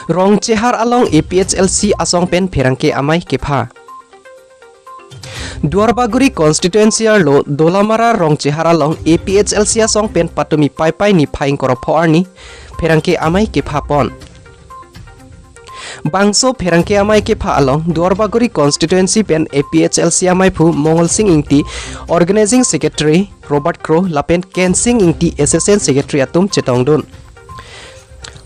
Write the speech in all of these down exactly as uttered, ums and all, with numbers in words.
Rongchehar along A P H L C asong pen pherangke amei kepha. Duarbagori constituency arlo Dolamara Rongchehar along A P H L C asong pen patumi Paipai niphai ingkoi ra pho arni pherangke amei kepha pon. Bangso pherangke amei kepha along Duarbagori constituency pen A P H L C ameiphu Mongol Sing Ingti, Organizing Secretary Robert Kro lapen Ken Sing Ingti, Assistant Secretary atum chetongdun.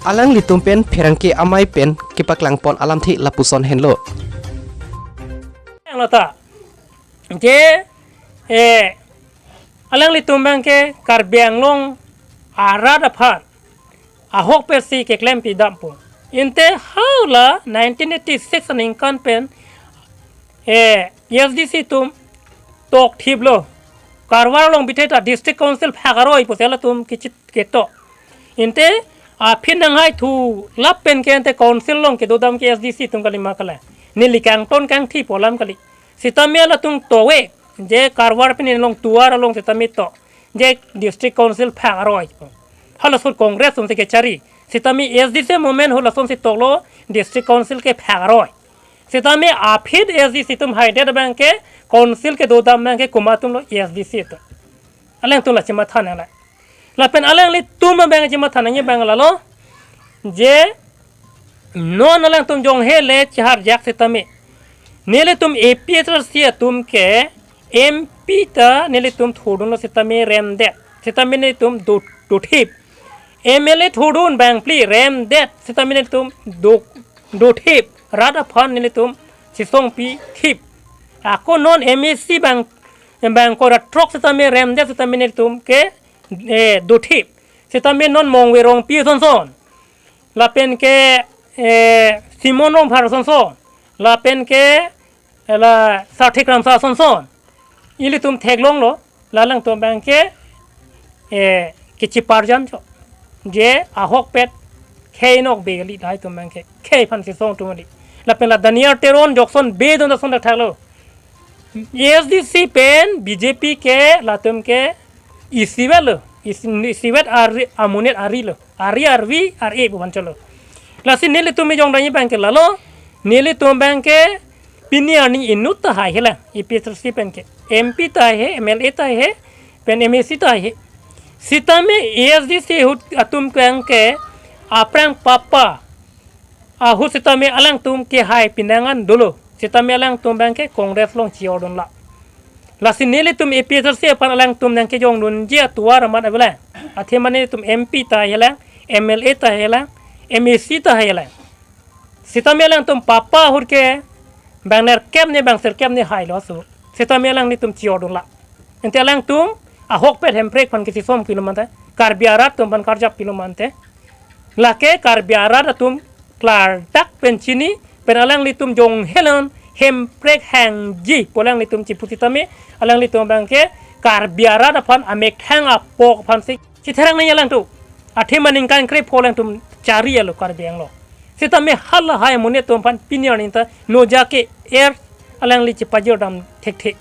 Alanglitum pen pherangke amei pen kepaklang pon alamthe lapuson henlo. Yang lata, je, eh, alanglitum abang ke Karbi Anglong arat aphan ahokpet si keklem pidam pu. Inte hala nineteen eighty-six aningkan pen, eh, A S D C atum tokthiplo. Karwar along bithe ta District Council phak aroi pusi latum kichit keto. Inte aphi nanghai thu lap pen ke ante council along kedodam ke A S D C atum kali ma kala. Neli kangton kangthi pu alam kali. Sitame latum tove, je Karwar pini along tovar along sitame to. Je District Council phak aroi. Halaso Congress atum si kechari. Sitame A S D C movement halason si toklo District Council ke phak aroi. Sitame aphi A S D C atum haidet abang ke council kedodam abang ke komat atum lo, A S D C atum. Alangtum la chematha nang la. Lapen alanglitum abang chematha nangji abang lalo. Je non alangtum jonghe le cheharjak sitame, nelitum A P H L C atum ke M P ta nelitum thodunlo sitame remdet. Sitame nelitum do, dothip. M L A thodun bangphli remdet. Sitame nelitum do, dothip. Rat aphan nelitum chesong pithip. Ako non M A C abang, abang ingkoi ra throk sitame remdet sitame nelitum ke, eh, dothip. Sitame non Mongve Rongpi asonson. Lapen ke, eh, Simon Rongphar asonson. Lapen ke, eh, la Sarthik Ramsa asonson. Ilitum theklonglo, la alangtum abang ke, eh, kechiparjan cho. Je ahokpet khei nokbe kali, lahai atum abang ke khei aphan chesong atum kali. Lapen la Daniel Teron jokson be dun ason thaklo. A S D C pen B J P ke latum ke isivet lo, isi, isivet ari, amonit ari lo, ari arvi, ari pu aphan cholo. Lasi nelitum ejong dani abang ke lalo, nelitum abang ke pini arni inut ta haihe la, A P H L C pen ke, M P ta haihe, M L A ta haihe, pen M A C ta haihe. Sitame A S D C ahut atum abang ke, aphrang papa, ahut sitame alangtum kehai pinangan dolo. Sitame alangtum abang ke Congress along chi-ordun la. Lasi nelitum A P H L C aphan alangtum nangkejongdunji atovar amat avelang. Athema nelitum M P ta hailang, M L A ta hailang, M A C ta hailang. Sitame alangtum papa ahut ke bang nerkep ne bang sirkep ne hailo aso. Sitame alanglitum chi-ordun la. Ante alangtum ahokpet hemprek aphan kechesong pilo mante, Karbi arat atum aphan karjap pilo mante. Lake Karbi arat atum klardak pen chini, pen alanglitum jonghe non hemprek hangji pu alanglitum chipu sitame, alanglitum abang ke Karbi arat aphan amethang apok aphan si chetherak nangji alangtum. Athema ningkan krepho alangtum chari alo Karbi Anglong. Sitame halahai amonit atum aphan pini arni ta noja ke-er alangli chepajordam thekthe.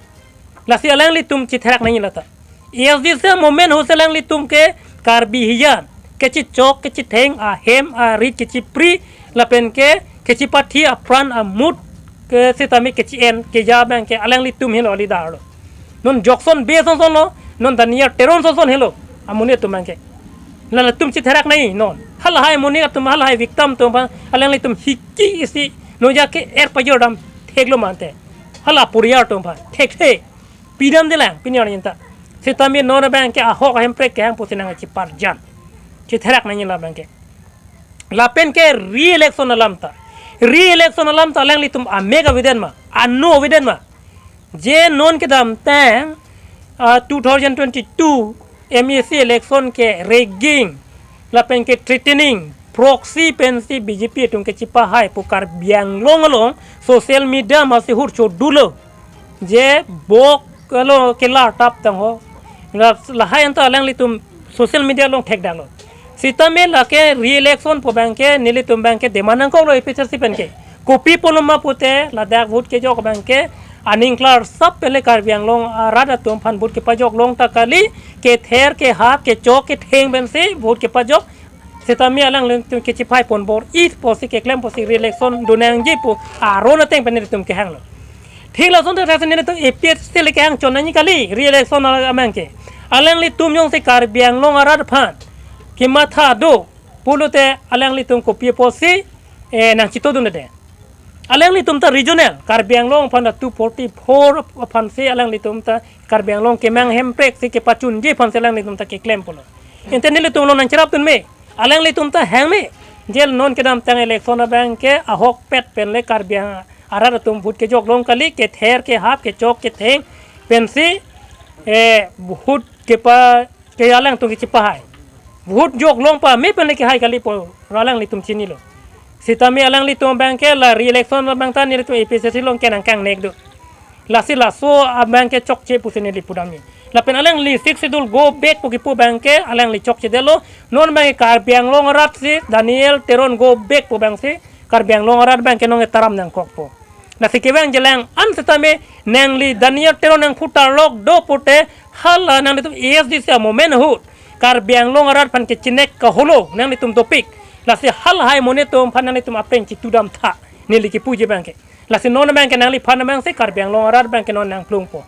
Lasi alanglitum chetherak nangji lata. A S D C movement ahut si alanglitum ke Karbi hijan, kechechok kechetheng, ahem arit kechipri, lapen ke kechepathi apran amut ke sitame keche-en keja abang ke alanglitum helo, leader lo. Non jokson be asonson lo, non Daniel Teron asonson helo, amonit atum abang ke. La latum chetherak nangji non. Halahai amonit atum, halahai victim atum aphan alanglitum hiki isi noja ke-er pajordam theklo mante. Hala poriyal atum aphan thekthe. Pidamdelang pini arni ta. Sitame non abang ke ahok ahemprek kehang pusi nangcheparjan. Chetherak nangji la abang ke. Lapen ke re-election alam ta. Re-election alam ta alanglitum amek avedet ma, ano avedet ma. Je non kedamtang, ah, two thousand twenty-two M A C election ke rigging, lapen ke threatening, proxy pensi B J P atum kechepahai pu Karbi Anglong along social media masi hur chodulo. Je bok alo kelar tap tang ho. La, lahai anta alanglitum social media along thekdaklo. Sitame lake re-election pu abang ke nelitum abang ke demand nangkoklo A P H L C pen ke. Kopi pulo ma pute ladak vote kejok abang ke aning klar sap pele Karbi Anglong arat atum aphan vote kepajok long ta kali, kether kehap kechok ketheng pensi vote kepajok Sitame alanglitum kechipai pon bor-i pusi keklem pusi re-election do nangji pu aron ateng pen nelitum kehanglo. Thik lason ta nelitum A P H L C le kehang chon nangji kali re-election amang ke. Alanglitum jongsi Karbi Anglong arat aphan kematha do pulote alanglitum kopi pusi, eh, nangchitodunde. Alanglitum ta regional, Karbi Anglong aphan ta two forty-four aphan si alanglitum ta Karbi Anglong kemang hemprek si kepachunji aphan si alanglitum ta keklem pulo. Ante nelitum lo nangcherapdun me. Alanglitum ta hang me. Je non kedamtang election abang ke ahokpet pen le Karbi Ang-, arat atum vote kejok long kali, kether kehap kechok ketheng pensi, eh, vote kepa ke alangtum kechipahai. Vote jok long pame pen le kehai kali pu alanglitum chinilo. Sitame alanglitum abang ke la re-election abang ta nelitum A P H L C along ke nangkangnek do. Lasi laso abang ke chokche pusi neli pudamji. Lapen alangli Sixth Schedule go back pu kipu abang ke alangli chokchedetlo. Non abang ke Karbi Anglong arat si Daniel Teron go back pu abang si Karbi Anglong arat abang ke nonke taram nangkokpo. Lasi kevangji lang-an sitame nangli Daniel Teron nangphutarlok do pute hala nanglitum A S D C a-movement ahut Karbi Anglong arat aphan kechinek kaholo nanglitum dopik. Lasi halahai amonit atum aphan nanglitum apreng chitudam tha, neli kipuji abang ke. Lasi non abang ke nangliphan abang si Karbi Anglong arat abang ke non nangplungpo.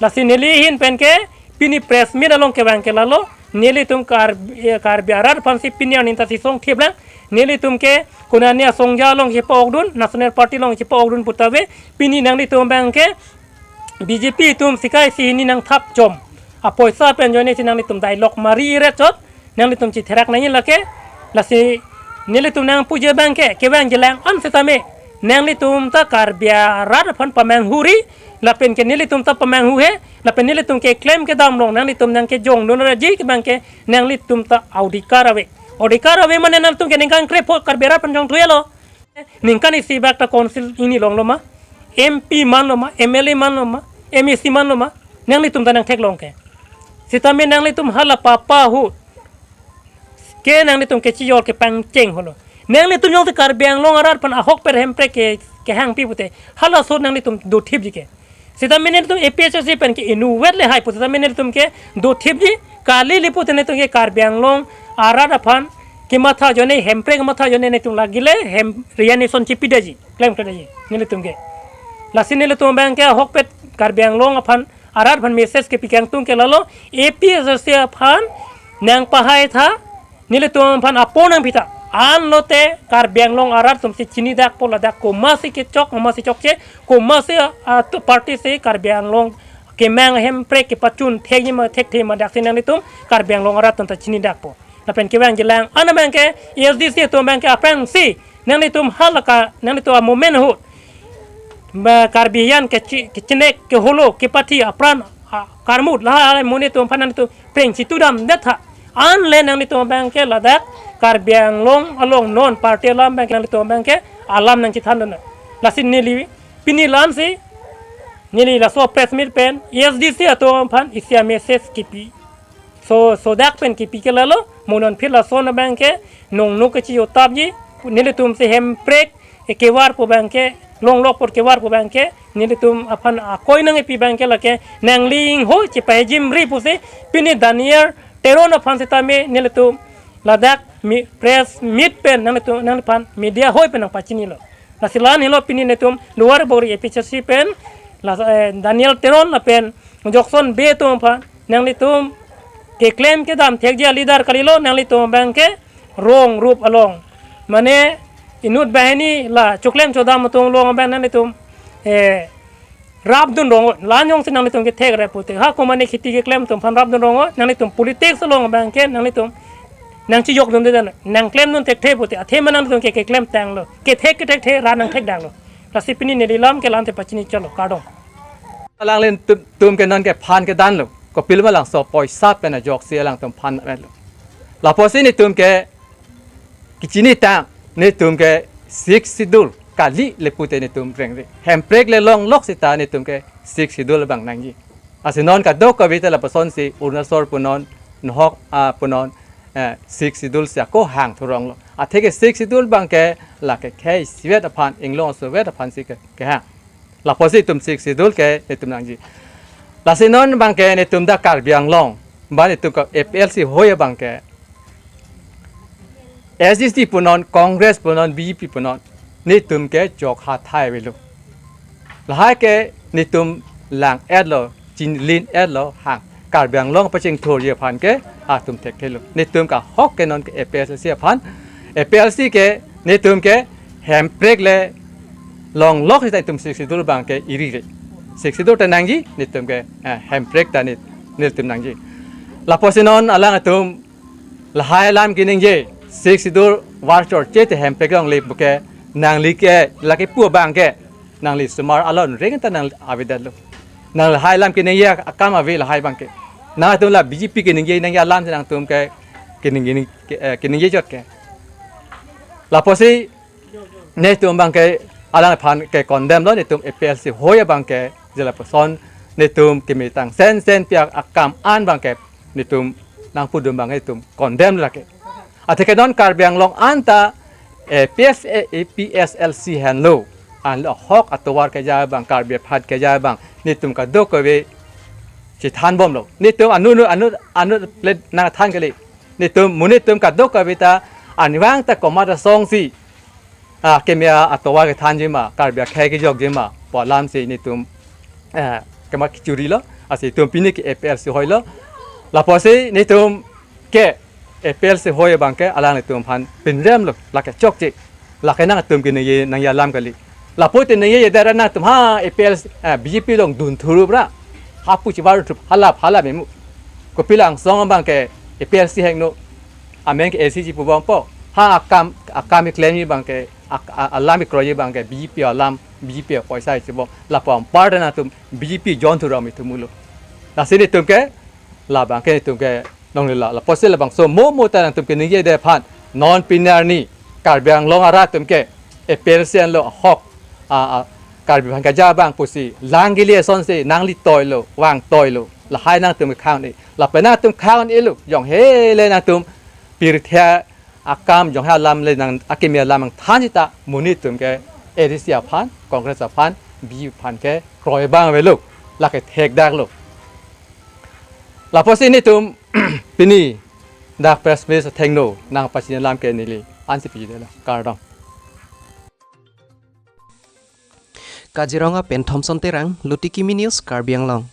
Lasi neli ahin pen ke pini press meet along kevang ke lalo, nelitum Kar-, eh, Karbi arat aphan si pini arni ta si songthip lang, nelitum ke konane asongja along chepa-okdun, National Party along chepa-okdun putave, pini nanglitum abang ke B J P atum sikai si hini nangthap chom. Apoisa pen ajoine si nanglitum dialogue mari iret chot, nanglitum chitherak nangji lake, lasi nelitum nangpuji abang ke, kevangji lang-an sitame, nanglitum ta Karbi arat aphan pamanghu ri, lapen ke nelitum ta pamanghu he, lapen nelitum keklem kedam along, nanglitum nangkejongdun raji ke abang ke, nanglitum ta odhikar ave. Odhikar ave mane nanglitum ke ningkan krepho Karbi arat aphan jongthuelo. Ningkan isi bak ta council hini longlo ma, M P manlo ma, M L A manlo ma, M A C manlo ma, nanglitum ta nangtheklong ke. Sitame nanglitum hala papa ahut ke nanglitum kechijor kepangcheng holo. Nanglitum jongsi Karbi Anglong arat aphan ahokpet hemprek ke, kehangpi pute halaso nanglitum dothipji ke. Sitame nelitum A P H L C pen ke inutvet le hai pu sitame nelitum ke dothipji, kali le pute nelitum ke Karbi Anglong arat aphan kematha ajoine, hemprek kematha ajoine nelitum lagi le hem resignation chipidetji, klemkledetji nelitum ke. Lasi nelitum abang ke ahokpet Karbi Anglong aphan arat aphan message kepi kangtung ke lalo, A P H L C aphan nangpahai tha, nelitum aphan apor nangpi tha. Anlote Karbi Anglong arat atum si chinidakpo ladak komatsi kechok, komatsi chokche, komatsi, ah, tu party si Karbi Anglong kemang hemprek kepachun thekji ma thekthe ma daksi nanglitum Karbi Anglong arat atum ta chinidakpo. Lapen kevangji lang-an abang ke A S D C atum abang ke aphrangsi nanglitum halake nanglitum a-movement ahut ba Karbi an kechi-, kechinek keholo kepathi apran, a, karmut lahai amonit atum aphan nanglitum preng chitudamdet tha. Anle nanglitum abang ke ladak Karbi Anglong along non party alam abang ke nanglitum abang ke alam nangchethandun. Lasi neli pini la-an si neli laso press meet pen A S D C atum aphan isi a-message kipi. So, sodak pen kipi ke lalo, mo non phir lason abang ke nongno kechijotapji, nelitum si hemprek, e kevar pu abang ke, longlok apor kevar pu abang ke, nelitum aphan akoi nangkepi abang ke lake, nangli inghoi chipahejimri pusi, pini Daniel Teron aphan sitame, nelitum ladak mi-, press meet pen, nanglitum, nangliphan media hoi pen nangpachinilo. Lasi la-an helo pini nelitum Duar Bagori A P H L C pen, la, eh, Daniel Teron lapen Jokson Bey atum aphan, nanglitum keklem kedam thekji a-leader kalilo, nanglitum abang ke rong rup along. Mane inut banghini la choklem chodam atum along abang nanglitum, eh, rapdun rong, la-an jongsi nanglitum kethek rap pute. Ha komane kheti keklem atum aphan rapdun rong, nanglitum politics along abang ke, nanglitum nangchijokdunde dan, nangklemdun thekthe pute. Athema nanglitum ke keklem tanglo. Kethek kethekthe ra nangthekdanglo. Lasi pini neli lam ke la-an te pachini chalo, kardom. Alanglitum, tum ke non kephan kedanlo. Kopilo ma langso poisa pen ajoksi alangtum phan lo. Lapusi netum ke kechinitang, netum ke Sixth Schedule kali le pute netum rengri. Hemprek le longlok sita netum ke Sixth Schedule abang nangji. Lasi non kadokave ta lapusonsi Arunachal punon, Nohok, ah, punon, eh, Sixth Schedule si ako hang thuronglo. Atheke Sixth Schedule abang ke lake khei sivet aphan, inglong suvet aphan si ke, kehang. Lapusi itum Sixth Schedule ke itum nangji. Lasi non abang ke netum dak Karbi Anglong, ba netum ke A P H L C hoi abang ke, S D C punon, Congress punon, B J P punon, netum ke jok hathai avelo. Lahai ke netum lang-etlo, chinlin-etlo, hang Karbi Anglong pachingthurji aphan ke atum thekthelo. Netum ke ahok ke non ke A P H L C aphan, A P H L C ke netum ke Hemprek le longlok sita itum Sixth Schedule abang ke iri re. Sixth Schedule ta nangji, netum ke, eh, Hemprek ta ne, netum nangji. Lapusi non alangtum lahai alam keningje, Sixth Schedule var chorche te Hemprek longle pu ke nangli ke lake pu abang ke nangli osomar alon reng ta nang avedetlo. Nang lahai alam keningje akam ave lahai abang ke. Nangtum la B J P keningje nangji alam si nangtum ke kening, kening, ke, eh, keningje chot ke. Lapusi netum abang ke alangphan ke condemn lo, netum A P H L C hoi abang ke, je lapuson netum kemetang sensen pi akam an abang ke netum nangpudun abang netum condemn lake. Athe ke non Karbi Anglong anta A P S, A P H L C henlo. Anlo ahok atovar keja abang, Karbi aphan keja abang netum kadokave chethanbomlo. Netum anu anu anu anu plate nangthan kali. Netum monit atum kadokave ta arnivang ta komat asong si, ah, keme atovar kethanji ma, Karbi akhei kejokji ma pu alam si netum, eh, kema kechurilo, lasi netum pini ke A P H L C hoilo. Lapusi netum ke A P H L C hoi abang ke alangtum aphan pinremlo, lake chokche. Lake nangtum keningje nangji alam kali. Lapu te ningjejedet ra nangtum ha A P H L C, eh, B J P along dunthur ra. Hapu chivar thup halap halap memu. Kopilo angsong abang ke A P H L C hekno. Amen ke A C G pubompo. Ha akam, akam keklemji abang ke, ak-, a-, alam kekroiji abang ke B J P alam, B J P apoisa chibom. Lapu anpar ta nangtum B J P jonthur ra mi thumulo. Lasi netum ke labang ke netum ke nonglelo. Lapusi labangso mo mo ta nangtum keningjedet aphan non pini arni Karbi Anglong arat atum ke A P H L C anlo ahok, a, a, Karbi aphan keja abang pusi lang kili asonsi nangli toilo, vang toilo. Lahai nangtum khang ni. Lapen nangtum khang ni lo. Jong hele nangtum pirthe akam jong he alam le nang akimi alam nangthan sita monit atum ke A D C aphan, Congress aphan, B J P aphan ke kroi abang avelo. Lake thekdaklo. Lapusi netum pini dak press meet athengno nangpachini alam ke neli ansi pidetlo. Kardom. Kaziranga pen Thompson Terang, Luti Kimi News, Karbi Anglong.